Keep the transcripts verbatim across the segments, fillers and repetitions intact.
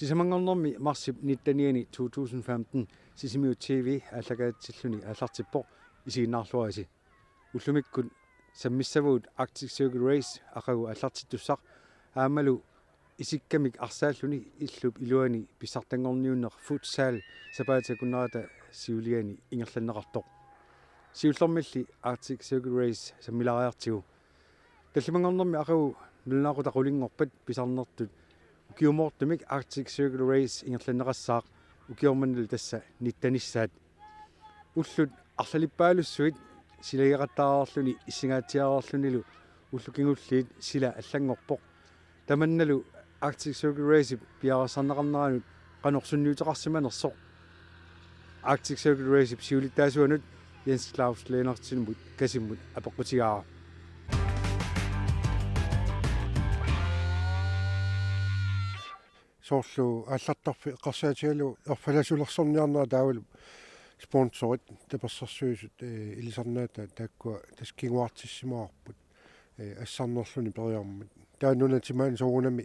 Sisamanngornermi marsip nittenianni to tusind femten Sisimiut T V aallakaatitsilluni aallartippoq, isiginnaarluarisi. Ullumikkut sammissavagut Arctic Circle Race aqagu aallartittussaq aammalu isikkamik arsaalluni illup iluani pissartanngorniunneq futsal sapaatip akunnerata siuliani ingerlanneqartoq. Siullermilli Arctic Circle Race sammilaariartigu. Tallimanngornermi aqagu nalunaaqutaq qulinngorpat pisarnertut ukiumoortumik Arctic Circle Race ingerlanneqassaaq, ukioq mannalu tassa nittenissaat. Ullut arlalippaalussuit silageqattaarluni issingaatsiareerlunilu ullut kingulliit sila allanngorpoq. Tamannalu Arctic Circle Race-ip piareersarneqarneranut qanoq sunniuteqarsimanersoq Arctic Circle Race-ip siulittaasuanut Jens Claus Lennartsenimut Kasimmut apeqqutigaara. Soorlu aallartarfik eqqarsaatigalugu erfalasulersorniarnera taavalu sponsorit tapersersuisut, eh, ilisarnaataat taakkua tassa kinguartissimavarput, eh, assarnerluni periarmat. Taava nunat timaanni soorunami,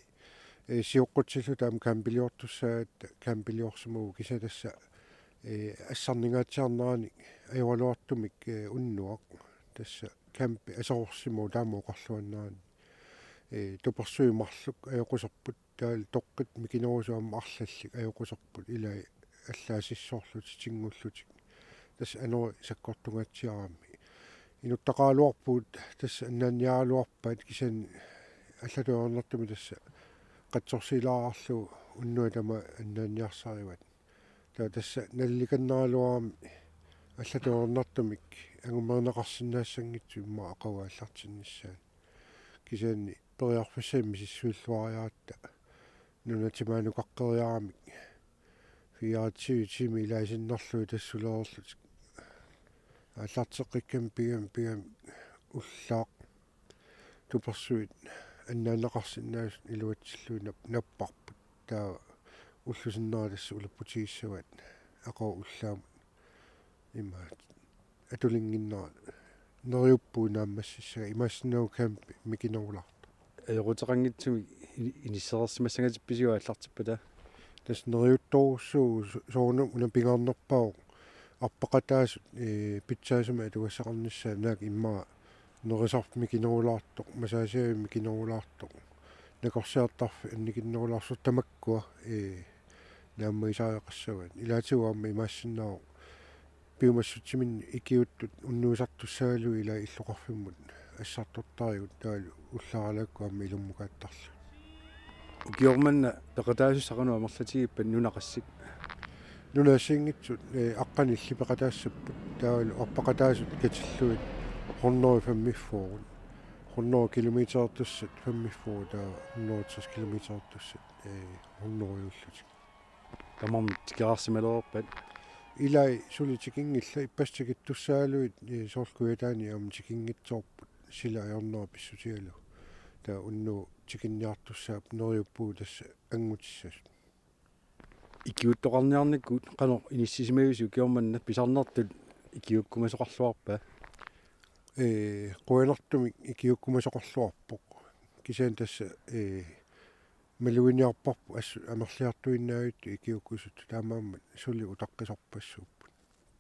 eh, sioqqutsilluta aamma campiliortussaagatta campiliorsimavugut, kisianni tassa, eh, assarningaatsiarneranik ajoraluartumik, eh, unnuaq tassa campi aserorsimavugut taama oqarluarnerani. Eh, tupersuit marluk ajoquserput, taavalu toqqit mikinerusut aamma arlallit ajoquserput, ilai allaasissorlutik, tingullutik. Tassa anori sakkortungaatsiarami. Inuttaqaraluarpugut, tassa annaanniaraluarpaat, kisianni allatut ajornartumik tassa qatsorsiilaarlugu unnuaq tamaat annaanniarsarivaat. Taava tassa nalilikannaraluarami allatut ajornartumik angumerineqarsinnaassanngitsoq immaqa aqagu aallartinnissaanut. Kisianni periarfissanik misissuilluariaratta nunat timaanut ukaqqeriaramik fireogtyve tiimit ilaasinnarlugit tassa sulereerlutik aallarteqqikkamik pigami, pigami ullaaq tupersuit annaanneqarsinnaasut iluatsillugit nap-, napparput. Taava ullup sinnera tassa ulapputigissavaat aqagu ullaamut ima atulinnginnera neriuppugut naammassissagai, imaassinnaavoq campi mikinerulaartoq. Ajoquteqanngitsumik ini-, inissereersimassangatippisiuk aallartippata? Tassa neriuttorujussuuvoq, so-, soorunami una pingaarnerpaavoq arpaqataasut, eh, pitsaasumik atugassaqarnissaat, naak immaqa nerisarfik mikinerulaartoq, masaasiavik mikinerulaartoq, nakorsiartarfik annikinnerulaarsoq, tamakkua, eh, naammagisariaqassavaat. Ilaatigut aamma imaassinnaavoq piumassutsiminnik ikiuuttut unnuisartussaagaluit ilai illoqarfimmut assartortarigut, taavalu ullaaralaakkut aamma ilummukaattarlugit. Ukioq manna peqataasussaq qanoq amerlatigippat nunaqassik? Nunat assigiinngitsut, eh, aqqaneq-illit peqataassapput, taavalu arpaqataasut katillugit hundrede femogfyrre, hundrede kilometerertussat femogfyrre, taava hundrede tres kilometerertussat, eh, hundrede-ullutik. Tamarmik tikeraarsimalereerpat? Ilai suli tikinngillat, ippassaq tikittussaagaluit, eh, soorlu Kujataani aamma tikinngitsoorput sila ajornera pissutigalugu. Taava unnugu tikinniartussaapput, neriuppugut tassa anngutissasut. Ikiuuttoqarniarnikkut qanoq inissisimaviuk ukioq manna, pisarnertut ikiuukkumasoqarluarpa? Ee, qujanartumik ikiuukkumasoqarluarpoq. Kisianni tassa, ee, maluginiarparput assut amerliartuinnavittut ikiuukkusuttut, taamaammat suli utaqqisorpassuupput.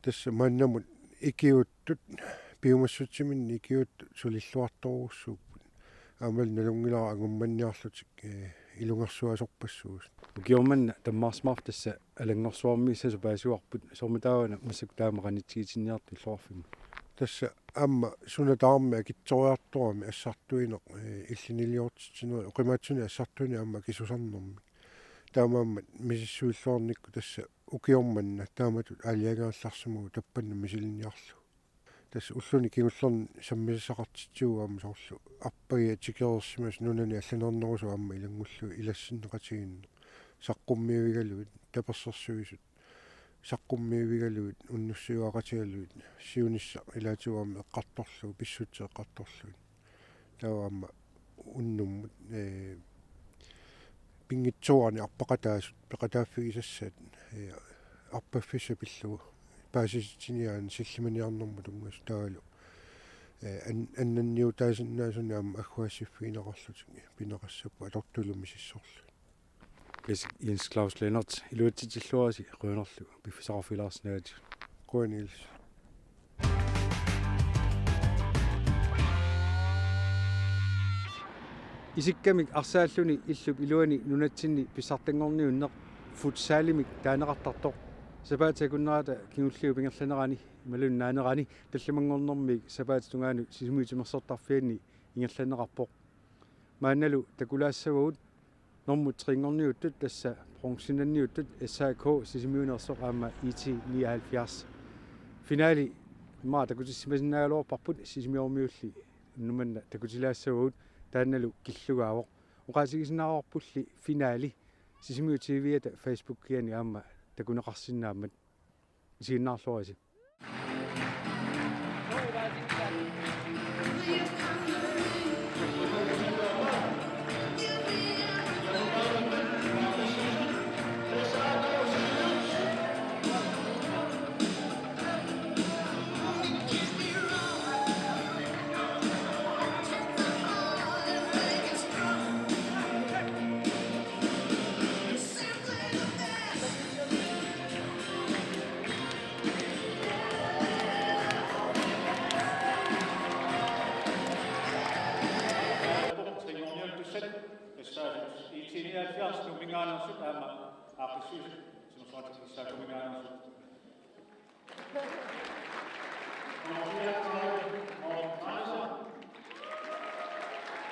Tassa maannamut ikiuuttut, piumassutsiminnik ikiuuttut sulilluartorujussuupput. Aammalu nalunngilara angummanniarlutik, ee, ilungersuaasorpassuusut. Ukioq manna tammaarsimaarput tassa alanngorsuarmiissasoq paasivarput, soormitaava massakkut taama qanitsigitinniartoq illoqarfimmut? Tassa aamma suna tamarmi akitsoriartorami assartuineq, ee, illit niliortitsinerit, oqimaatsunik assartuineq aamma akisusarnermik. Taamaammat misissuilluarnikkut tassa ukioq manna taamatut aalajangerallarsimavugut tappannut misiliiniarlugu. Tassa ulluni kingullerni sammisassaqartitsivugut aamma soorlu arpagiat tikereersimasut nunani allannernerusoq aamma ilanngullugit ilassinneqatigiinneq. Saqqummiivigalugit, tapersersuisut saqqummiivigalugit, unnussiuaqatigalugit, siunissaq ilaatigut aamma eqqartorlugu, pissutsit eqqartorlugit. Taava aamma unnummut, ee, pinngitsoorani arpaqataasut peqataaffigisassaat, ee, arpaffissaq pillugu paasisitsiniaaneq sillimaniarnermut tunngasut, taavalu, ee, an-, annanniutaasinnaasunik aamma agguaassiffigineqarlutik pineqassapput atortullu misissorlugit. Jens Claus Lennert, iluatsitsilluarisi, qujanarlu piffissaqarfigilaarsinnaagatsigut. Qujan Niels. Isikkamik arsaalluni illup iluani nunatsinni pissartanngorniunneq futsalimik taaneqartartoq sapaatip akunnerata kingulliup ingerlanerani imaluunniit naanerani tallimanngornermiit sapaatip tungaanut Sisimiut timersortarfianni ingerlanneqarpoq. Maannalu takulaassavagut normu tre-nngorniuttut, tassa bronzenniuttut, S A K Sisimiuneersoq aamma I T nioghalvfjerds. Finali immaqa takutissimasinnaagaluarparput, Sisimiormiulli unnuk manna takutilaassavagut, taannalu killugaavoq. Oqaatigisinnaavarpulli finali Sisimiut T V-ata Facebookiani aamma takuneqarsinnaammat. Isiginnaarluarisi. Tre-nngorniuttussat, tassa I T nioghalvfjerds Nuumminngaanneersut aamma aaqqissuussat timersoqatigiissaakkuminngaanneersut. Nummer fireogtredive, Morten Kaiser.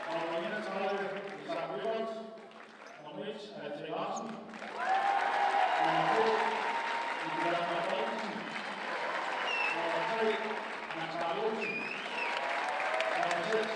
Nummer enogtredive, Isak Høegh. Nummer et, Alfred Larsen. Nummer to, Nikolaj Frederiksen. Nummer tre, Hans Karl Olsen. Nummer seks,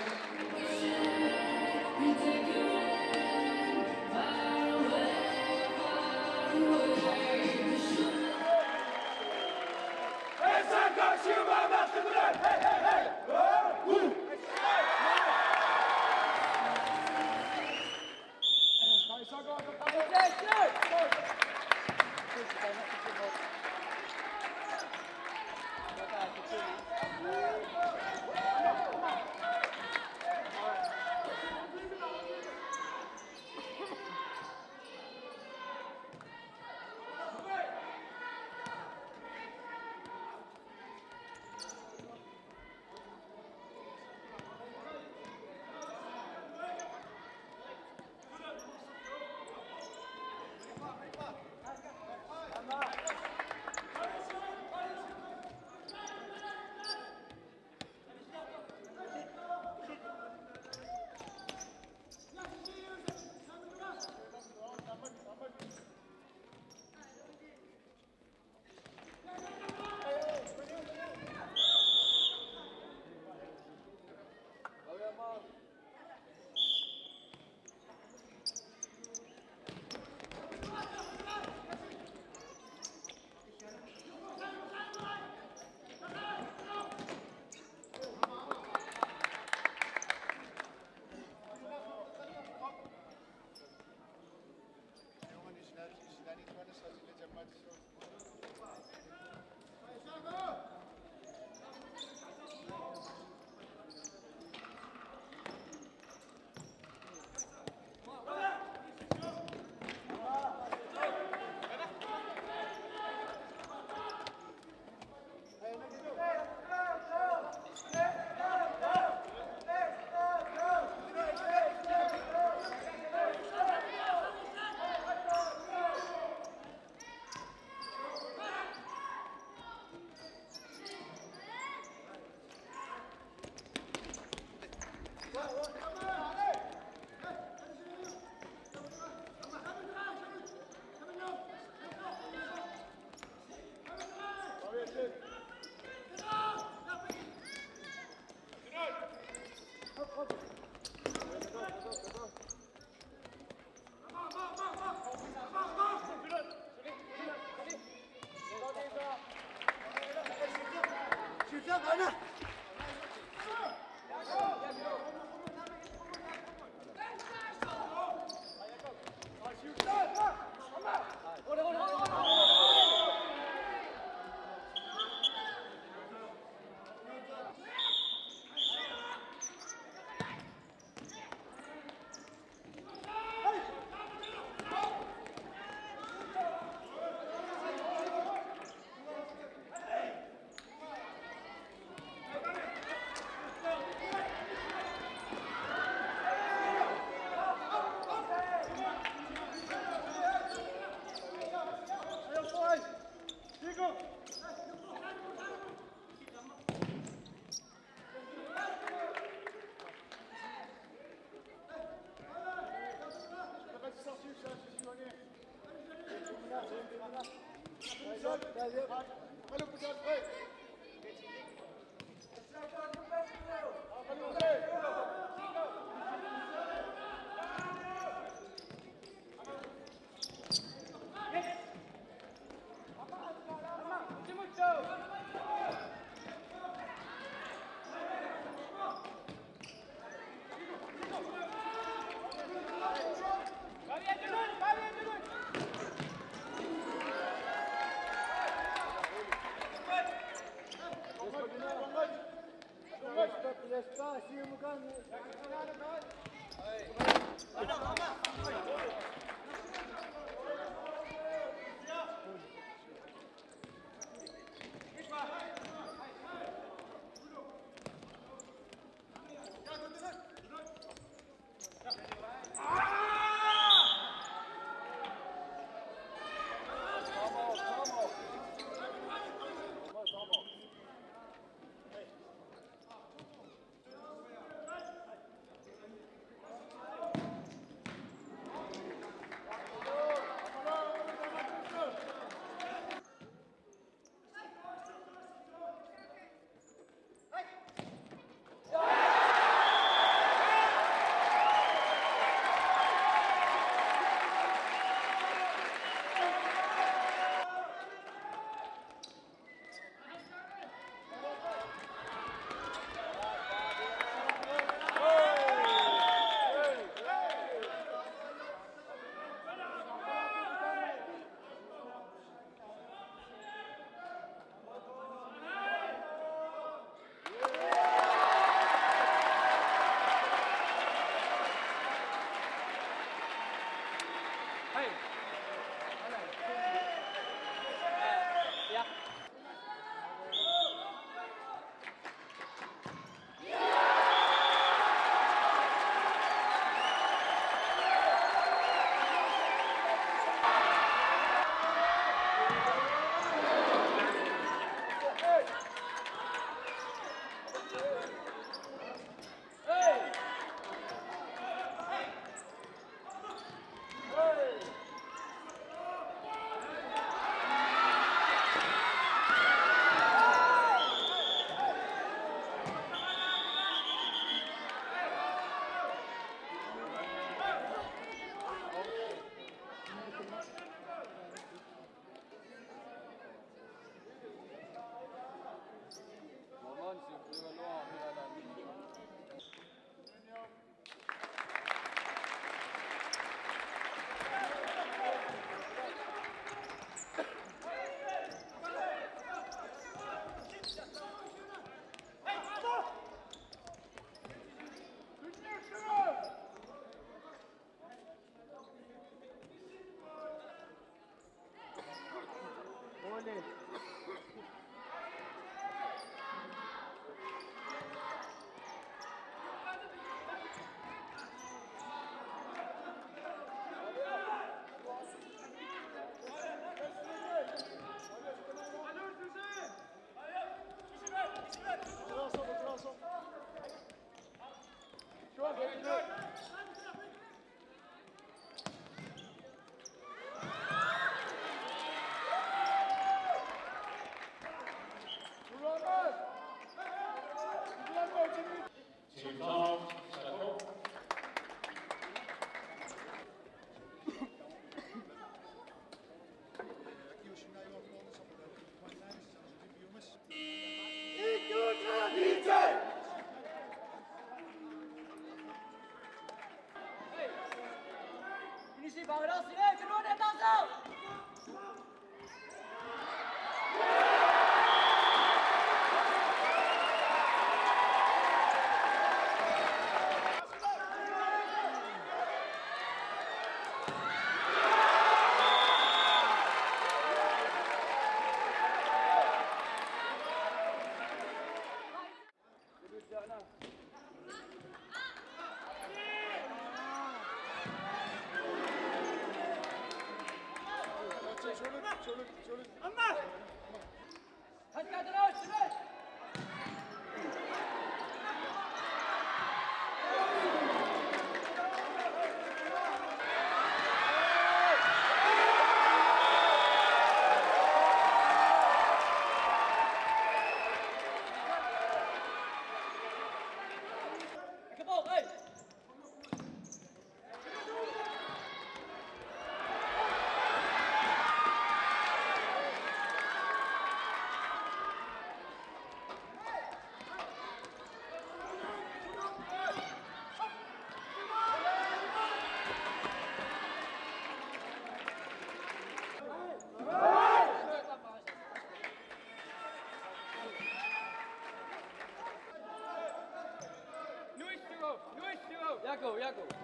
Jakob, Jakob.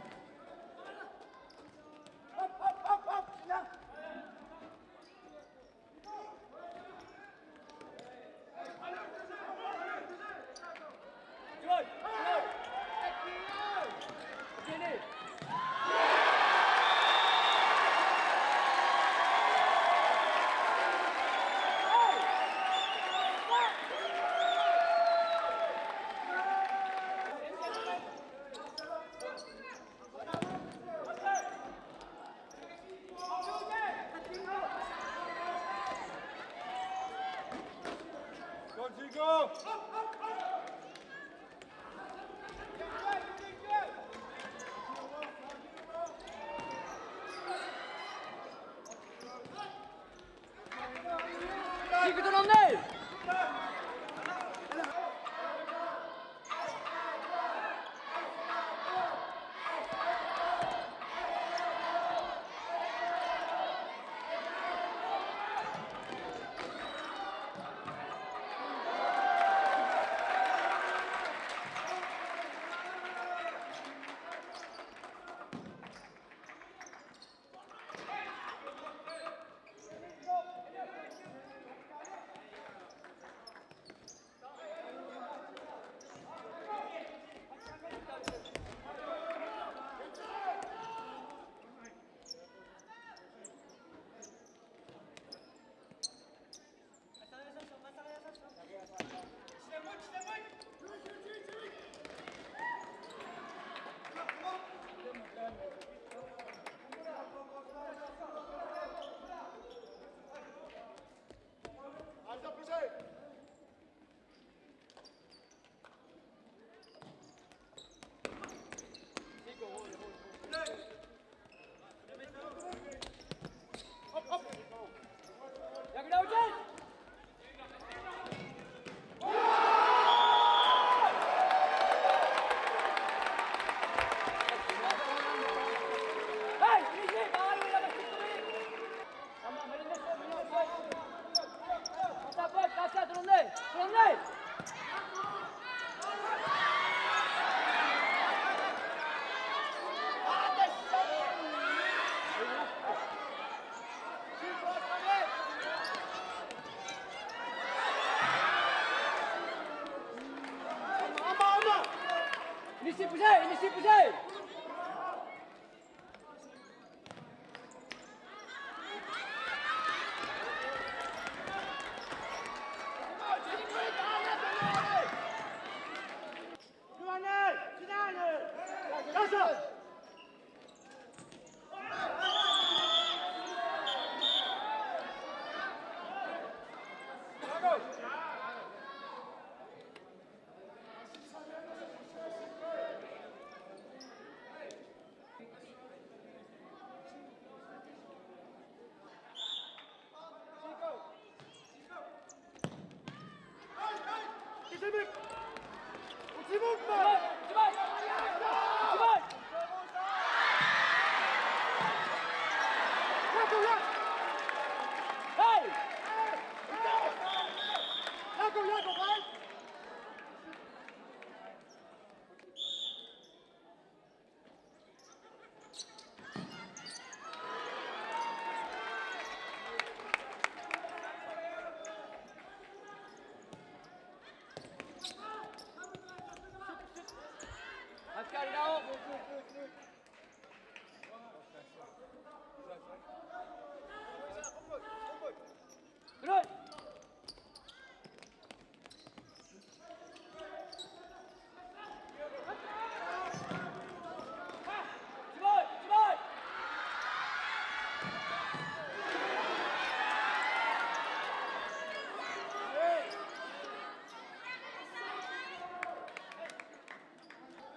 Initiativ, initiativ!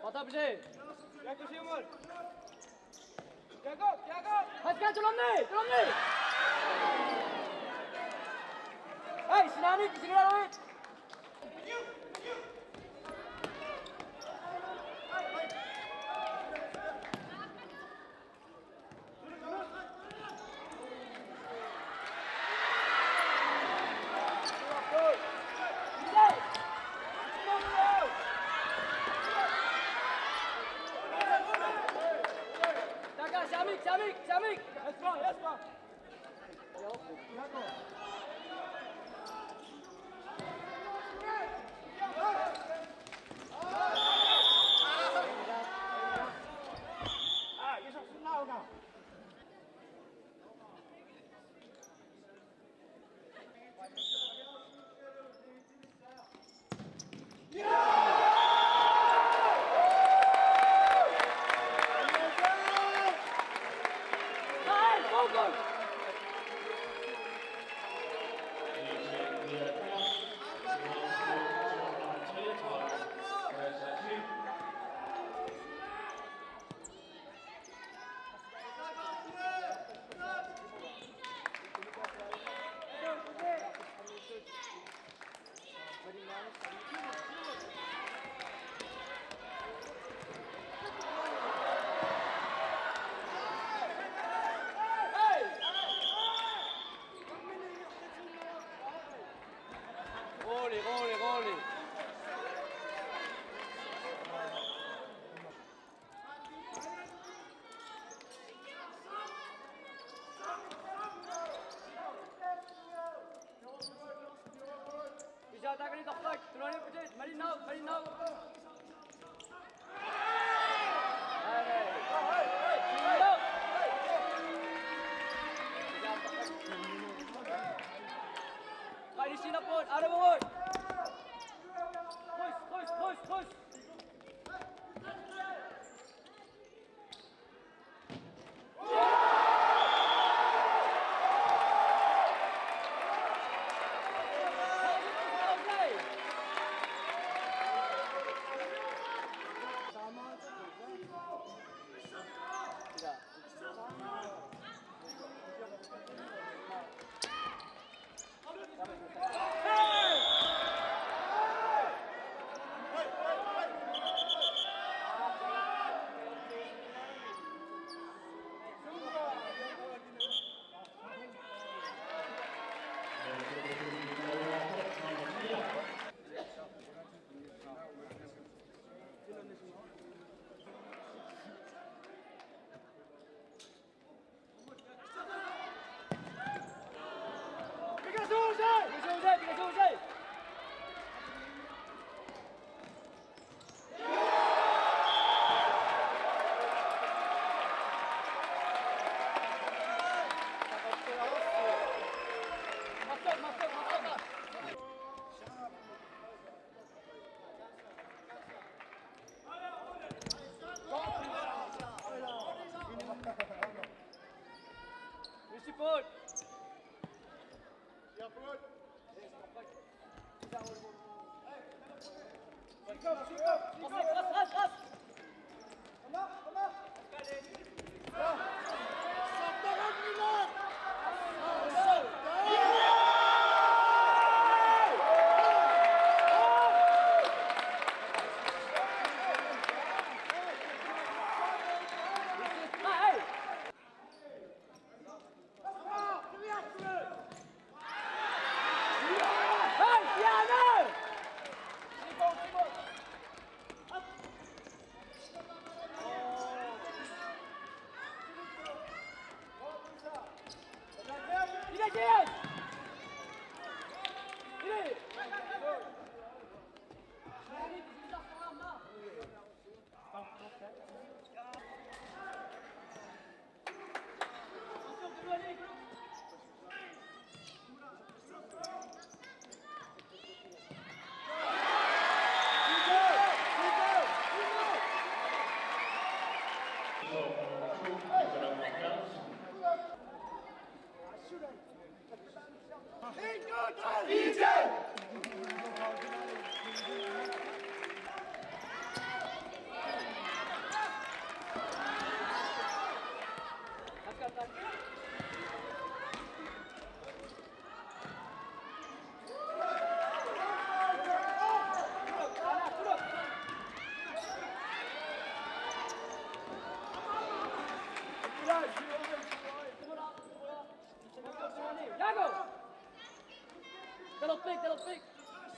Патапси. Паскал, тулунни, тулунни! Ай, синааник, синааник! Rolig, rolig, rolig. Pisa takali torrak, tunani putit, malinnaaq, malinnaaq. Qanisinaput, aramut. Hus, hus, hus, hus.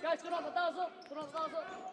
Guys, turun atas, turun atas.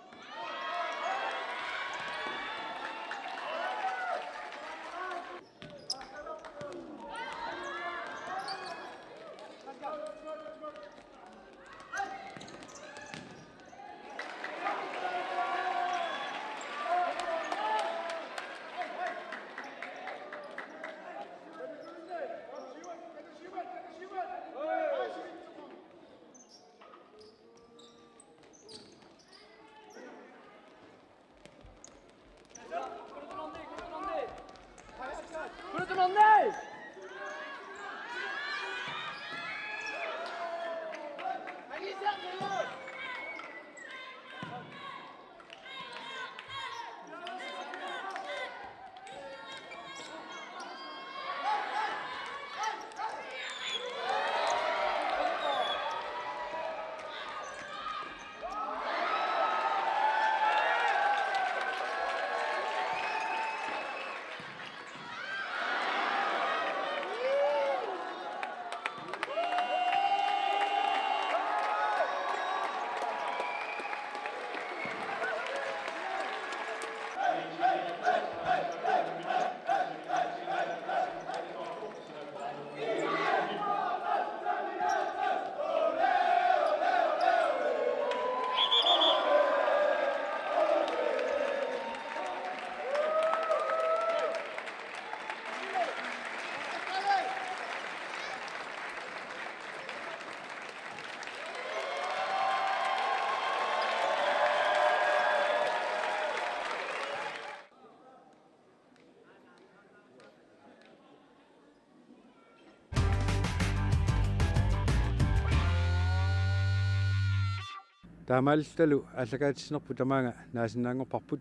Taamaalilluta aallakaatitsinerput tamaanga naasinnaanngorparput.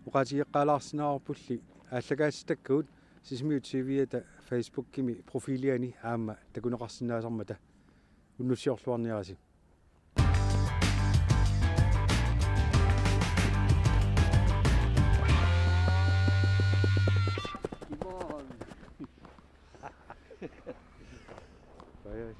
Oqaatigeqqaalaarsinnaavarpulli aallakaatitakkavut Sisimiut T V-ata Facebookimi profiliani aamma takuneqarsinnaasarmata. Unnussiorluarniarisi.